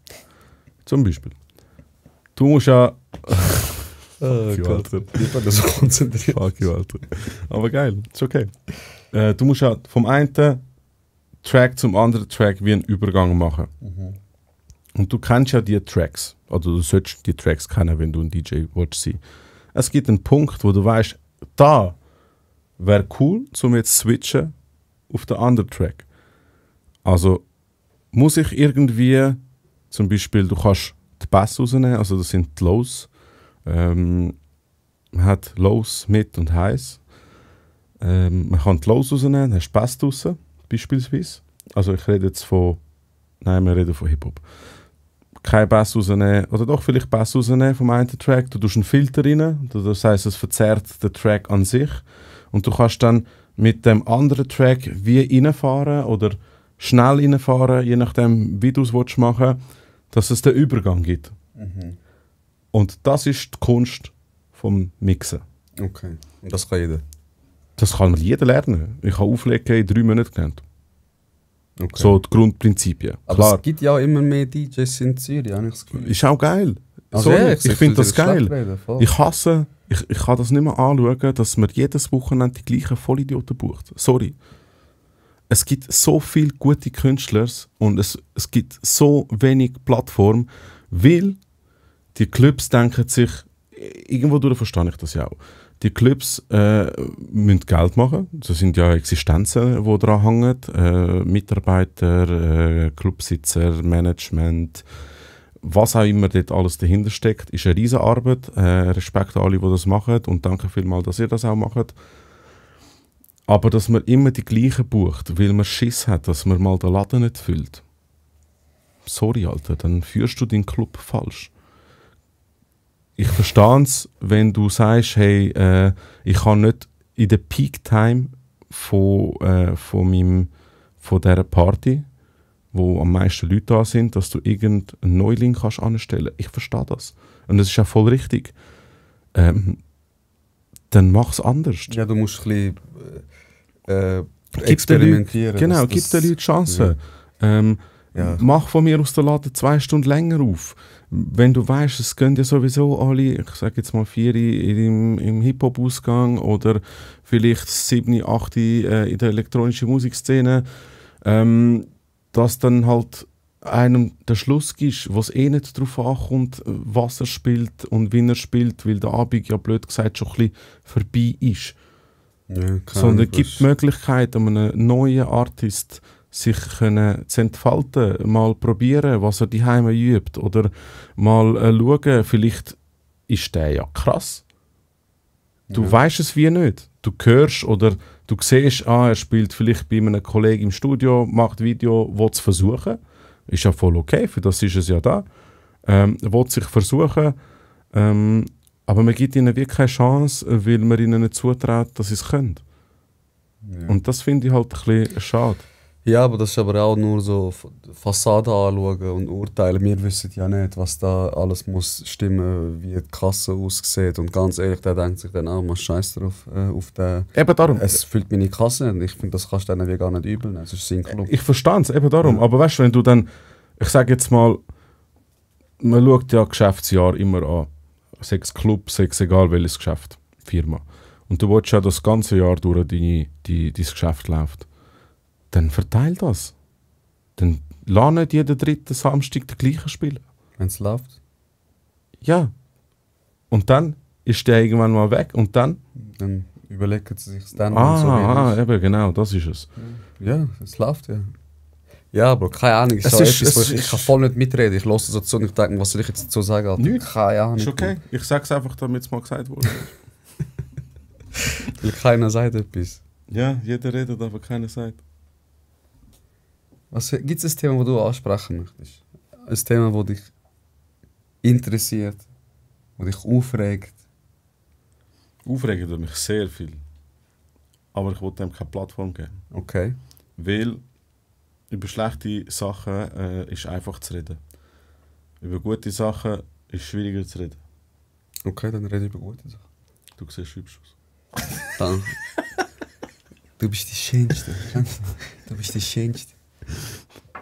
Du musst ja... Oh Gott. Ich bin da so konzentriert. Fuck you, Alter. Aber geil, ist okay. Du musst ja vom einen Track zum anderen Track wie einen Übergang machen. Mhm. Und du kennst ja die Tracks. Oder du solltest die Tracks kennen, wenn du ein DJ willst sein. Es gibt einen Punkt, wo du weißt, da wäre cool, um jetzt zu switchen auf den anderen Track. Also muss ich irgendwie, zum Beispiel, du kannst die Bass rausnehmen, also das sind die Lows. Wenn man hat Lows, Mid und Highs. Man kann die Lows rausnehmen, dann hast du Bass draussen, beispielsweise. Also ich rede jetzt von... Nein, wir reden von Hip-Hop. Kein Bass rausnehmen, oder doch vielleicht Bass rausnehmen vom einen Track. Du tust einen Filter rein, das heisst, es verzerrt den Track an sich. Und du kannst dann mit dem anderen Track wie reinfahren oder schnell reinfahren, je nachdem, wie du es machen willst, dass es den Übergang gibt. Mhm. Und das ist die Kunst vom Mixen. Okay. Und das kann jeder? Das kann jeder lernen. Ich habe Auflegen in 3 Monaten gelernt. Okay. So die Grundprinzipien. Aber Klar, es gibt ja auch immer mehr DJs in Zürich, habe ich das Gefühl. ist auch geil. Also Sorry, ja, ich finde das geil. Ich kann das nicht mehr anschauen, dass man jedes Wochenende die gleichen Vollidioten bucht. Sorry. Es gibt so viele gute Künstler und es gibt so wenig Plattform, weil die Clubs denken sich, irgendwo durch verstehe ich das ja auch, die Clubs müssen Geld machen. Das sind ja Existenzen, die daran hängen. Mitarbeiter, Clubsitzer, Management, was auch immer dort alles dahinter steckt, ist eine riesige Arbeit. Respekt an alle, die das machen und danke vielmals, dass ihr das auch macht. Aber dass man immer die gleichen bucht, weil man Schiss hat, dass man mal den Laden nicht füllt. Sorry, Alter, dann führst du deinen Club falsch. Ich verstehe es, wenn du sagst, hey, ich kann nicht in der Peak-Time von dieser Party, wo am meisten Leute da sind, dass du irgendeinen Neuling kannst anstellen. Ich verstehe das. Und das ist auch voll richtig. Dann mach es anders. Ja, du musst ein bisschen experimentieren. Genau, gib den Leuten Chancen. Ja. Mach von mir aus den Laden 2 Stunden länger auf. Wenn du weißt, es gehen ja sowieso alle, ich sage jetzt mal 4 im Hip-Hop-Ausgang oder vielleicht 7, 8 in der elektronischen Musikszene, dass dann halt einem der Schluss gibt, wo es nicht darauf ankommt, was er spielt und wie er spielt, weil der Abend ja blöd gesagt schon ein bisschen vorbei ist. Ja, sondern gibt die Möglichkeit, einem neuen Artist sich zu entfalten, mal probieren, was er daheim übt oder mal schauen, vielleicht ist der ja krass. Du weißt es wie nicht. Du hörst oder du siehst, er spielt vielleicht bei einem Kollegen im Studio, macht Video, will es versuchen. Ist ja voll okay, für das ist es ja da. Will sich versuchen, aber man gibt ihnen wirklich keine Chance, weil man ihnen nicht zutraut, dass sie es können. Ja. Und das finde ich halt ein bisschen schade. Ja, aber das ist aber auch nur so Fassade anschauen und urteilen. Wir wissen ja nicht, was da alles muss stimmen, wie die Kasse aussieht. Und ganz ehrlich, der denkt sich dann auch, man scheiß drauf auf den... Eben darum. Es füllt meine Kasse und ich finde, das kannst du denen gar nicht übel nehmen. Das ist sein Club. Ich verstehe es, eben darum. Ja. Aber weißt du, wenn du dann, ich sage jetzt mal, man schaut ja Geschäftsjahr immer an. Sechs Club, sechs egal welches Geschäft, Firma. Und du willst ja das ganze Jahr durch dein Geschäft läuft. Dann verteil das. Dann lass nicht jeden 3. Samstag den gleichen spielen. Wenn es läuft? Ja. Und dann ist der irgendwann mal weg und dann? Dann überlegen sie sich dann. So eben genau, das ist es. Ja, es läuft ja. Ja, aber keine Ahnung. Ich kann voll nicht mitreden. Ich höre so zu und ich denke, was soll ich jetzt dazu sagen? Alter? Nichts. Keine Ahnung. Ist okay. Ich sage es einfach, damit es mal gesagt wurde. Weil keiner sagt etwas. Ja, jeder redet, aber keiner sagt. Gibt es ein Thema, das du ansprechen möchtest? Ein Thema, das dich interessiert, das dich aufregt? Aufregt mich sehr viel. Aber ich wollte dem keine Plattform geben. Okay. Weil über schlechte Sachen ist einfach zu reden. Über gute Sachen ist schwieriger zu reden. Okay, dann rede ich über gute Sachen. Du siehst hübsch aus. Danke. Du bist die Schönste. Du bist die Schönste.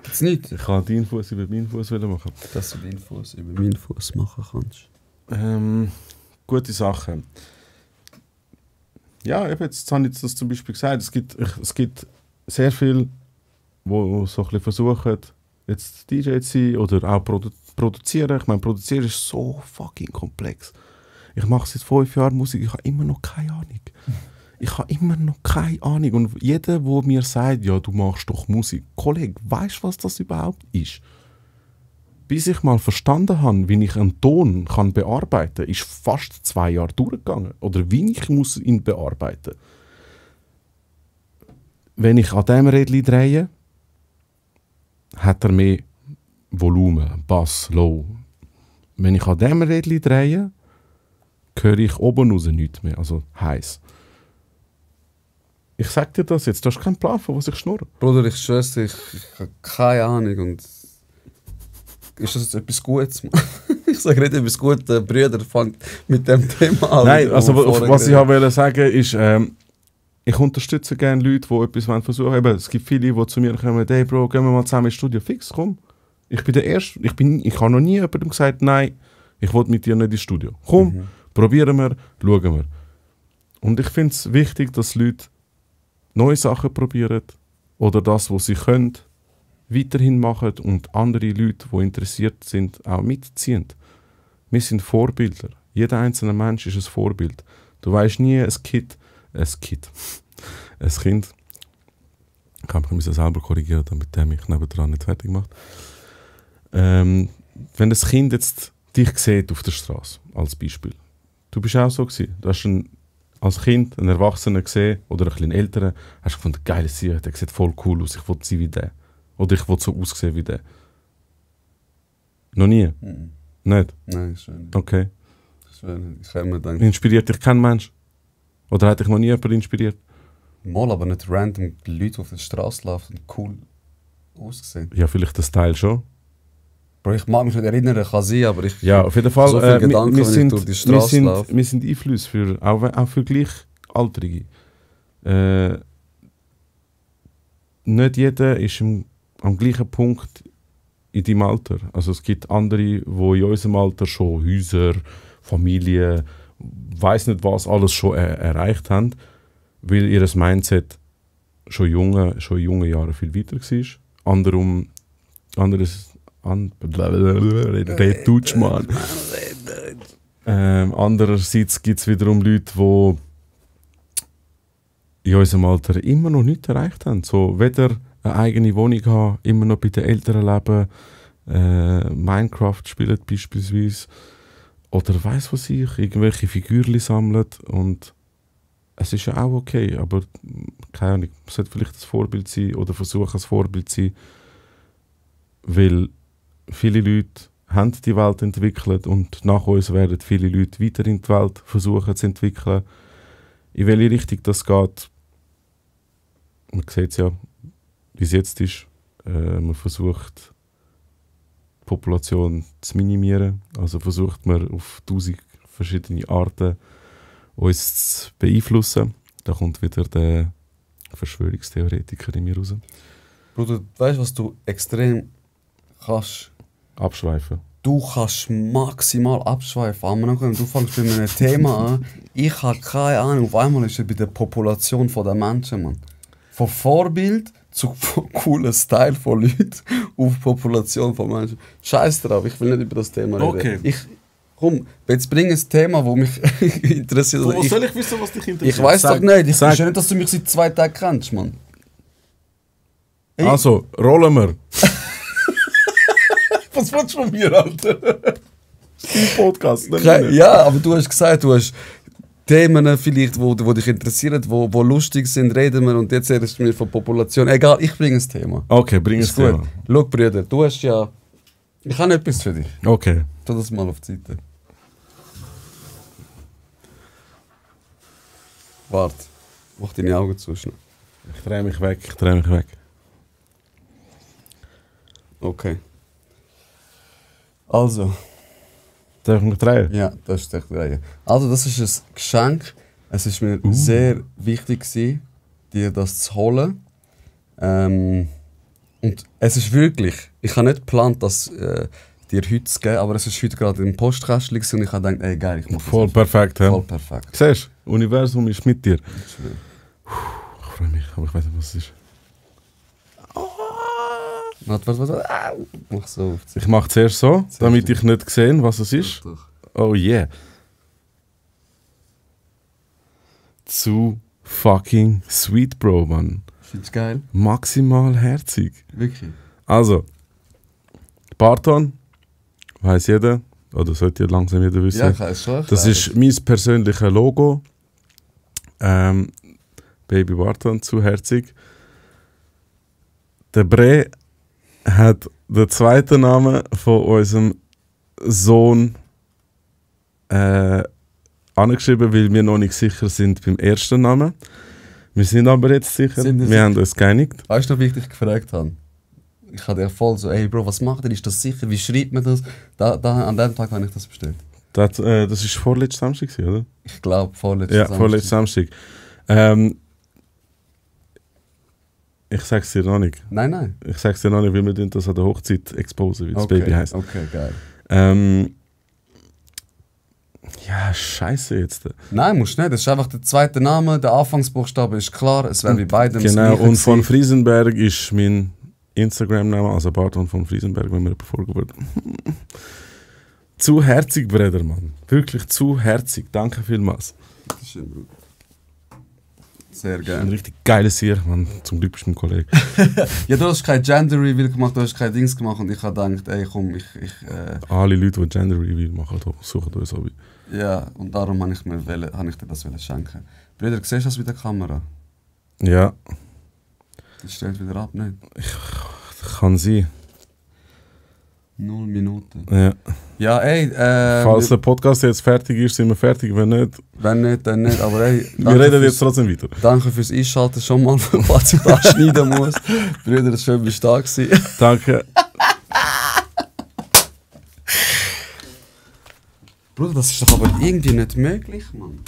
Gibt's nicht? Ich kann deinen Fuß über meinen Fuß machen. Dass du deinen Fuß über meinen Fuß machen kannst. Gute Sachen. Ja, jetzt habe ich das zum Beispiel gesagt. Es gibt sehr viele, die so ein bisschen versuchen, jetzt DJ zu sein oder auch produzieren. Ich meine, produzieren ist so fucking komplex. Ich mache seit 5 Jahren Musik, ich habe immer noch keine Ahnung. Ich habe immer noch keine Ahnung. Und jeder, der mir sagt, ja, du machst doch Musik. Kollege, weißt du, was das überhaupt ist? bis ich mal verstanden habe, wie ich einen Ton kann bearbeiten kann, ist fast 2 Jahre durchgegangen. Oder wie ich muss ihn bearbeiten. Wenn ich an diesem Rädchen drehe, hat er mehr Volumen, Bass, Low. Wenn ich an diesem Rädchen drehe, höre ich oben raus nichts mehr, also heiß. Ich sag dir das jetzt, du hast keinen Plan, von was ich schnurre. Bruder, ich schwör's dir, ich habe keine Ahnung. Und ist das jetzt etwas Gutes? Ich sage nicht etwas Gutes, Brüder fangen mit dem Thema an. Nein, also was ich wollte sagen ist, ich unterstütze gerne Leute, die etwas versuchen wollen. Eben, es gibt viele, die zu mir kommen, hey Bro, gehen wir mal zusammen ins Studio. Fix, komm. Ich bin der Erste. Ich habe noch nie jemandem gesagt, nein, ich will mit dir nicht ins Studio. Komm, probieren wir, schauen wir. Und ich finde es wichtig, dass Leute neue Sachen probieren oder das, was sie können, weiterhin machen und andere Leute, die interessiert sind, auch mitziehen. Wir sind Vorbilder. Jeder einzelne Mensch ist ein Vorbild. Du weißt nie, ein Kind, ich kann mich selber korrigieren, damit der mich nebendran nicht fertig macht. Wenn das Kind jetzt dich sieht auf der Straße, als Beispiel, du bist auch so gewesen, du hast als Kind einen Erwachsenen gesehen oder ein bisschen älteren, hast du gefunden, geil, der sieht voll cool aus, ich will sein wie der. Oder ich will so aussehen wie der. Noch nie? Nicht? Nein, schön. Okay. Schön. Ich habe mir gedacht, Inspiriert dich kein Mensch? Oder hat dich noch nie jemand inspiriert? mal, aber nicht random Leute, die auf der Straße laufen und cool aussehen. Ja, vielleicht der Style schon. Bro, ich mag mich nicht erinnern, kann sein, aber ich... Ja, auf jeden Fall. So viele Gedanken, wenn ich durch die Straße laufe. Wir sind Einfluss für, auch für Gleichaltrige. Nicht jeder ist am gleichen Punkt in deinem Alter. Also es gibt andere, die in unserem Alter schon Häuser, Familie, weiss nicht was alles schon erreicht haben, weil ihr Mindset schon in jungen Jahren viel weiter war. Andererseits gibt es wiederum Leute, die in unserem Alter immer noch nichts erreicht haben. So, weder eine eigene Wohnung haben, immer noch bei den Eltern leben, Minecraft spielen beispielsweise, oder weiss was ich, irgendwelche Figürchen sammeln. Und es ist ja auch okay, aber keine Ahnung, man sollte vielleicht ein Vorbild sein oder versuchen, ein Vorbild zu sein, weil viele Leute haben die Welt entwickelt und nach uns werden viele Leute weiter in die Welt versuchen zu entwickeln. In welche Richtung das geht, man sieht es ja, wie es jetzt ist. Man versucht, die Population zu minimieren. Also versucht man auf 1000 verschiedene Arten uns zu beeinflussen. Da kommt wieder der Verschwörungstheoretiker in mir raus. Bruder, weißt du, was du extrem kannst? Abschweifen. Du kannst maximal abschweifen. Du fängst bei einem Thema an. Ich habe keine Ahnung. Auf einmal ist es bei der Population der Menschen, Mann. Von Vorbild zu coolen Style von Leuten auf Population von Menschen. Scheiß drauf, ich will nicht über das Thema reden. Okay. Komm, jetzt bring ein Thema, das mich interessiert. Wo soll ich wissen, was dich interessiert? Ich weiß doch nicht. Ich weiß ja nicht, dass du mich seit 2 Tagen kennst, Mann. Ey. Also, rollen wir. Was willst du von mir, Alter? Dein Podcast, nicht Ja, aber du hast gesagt, du hast Themen vielleicht, wo dich interessieren, wo lustig sind, reden wir, und jetzt redest du mir von Population. Egal, ich bringe ein Thema. Okay, bring es Thema. Schau, Brüder, du hast ja... Ich habe etwas für dich. Okay. Tu das mal auf die Seite. Warte, mach deine Augen zu. Schnell. Ich drehe mich weg. Okay. Also... Darf ich mich drehen? Ja, das ist echt geil. Also, das ist ein Geschenk. Es war mir sehr wichtig gewesen, dir das zu holen. Und es ist wirklich, ich habe nicht geplant, das dir heute zu geben, aber es ist heute gerade im Postkästchen und ich habe gedacht, ey geil, ich mache das. Voll perfekt, ja. Voll perfekt. Siehst du, Universum ist mit dir. Ich freue mich, aber ich weiß nicht, was es ist. Warte. Mach so auf. Ich mache zuerst so, damit ich nicht sehe, was es ist. Oh yeah. Zu fucking sweet, Bro, Mann. Findest du geil? Maximal herzig. Wirklich? Also, Barton, Weiss jeder. Oder sollte ja langsam jeder wissen. Ja, ich kann es schon Das ist mein persönliches Logo. Baby Barton, zu herzig. Der Bre hat den zweiten Namen von unserem Sohn angeschrieben, weil wir noch nicht sicher sind beim ersten Namen. Wir sind aber jetzt sicher. Wir haben uns geeinigt. Weißt du, wie ich dich gefragt habe? Ich hatte ja voll so, ey Bro, was macht ihr? Ist das sicher? Wie schreibt man das? An dem Tag habe ich das bestellt. Das war vorletzten Samstag, oder? Ich glaube, vorletzten Samstag. Ja, vorletzten Samstag. Ich sag's dir noch nicht. Nein. Ich sag's dir noch nicht, weil wir das an der Hochzeit exposen, wie das Baby heisst. Okay, geil. Ja, scheiße jetzt. Nein, musst nicht. Das ist einfach der zweite Name, der Anfangsbuchstabe ist klar, es wäre wie beidem genau, das Gleiche und von gewesen. Friesenberg ist mein Instagram-Name, also Barton von Friesenberg, wenn mir jemand folgen würde. Zu herzig, Brüder, Mann. Wirklich zu herzig. Danke vielmals. Dankeschön, Bruder. Sehr Ein gerne. richtig geiles Sieg, Mann. Zum Glück bist du mein Kollege. Ja, du hast kein Gender-Reveal gemacht, du hast kein Dings gemacht und ich habe gedacht, ey komm, Alle Leute, die Gender Reveal machen, suchen uns Hobby. ja, und darum habe ich dir das schenken. Brüder, siehst du das mit der Kamera? Ja, Das stellt wieder ab, nicht? kann sein. 0 Minuten. Ja. Ja, ey, Falls der Podcast jetzt fertig ist, sind wir fertig. Wenn nicht, wenn nicht, dann nicht, aber ey, wir reden jetzt trotzdem weiter. danke fürs Einschalten schon mal, falls ich da schneiden muss. Brüder, das war schön, bist du da gewesen. Danke. Bruder, das ist doch aber irgendwie nicht möglich, Mann.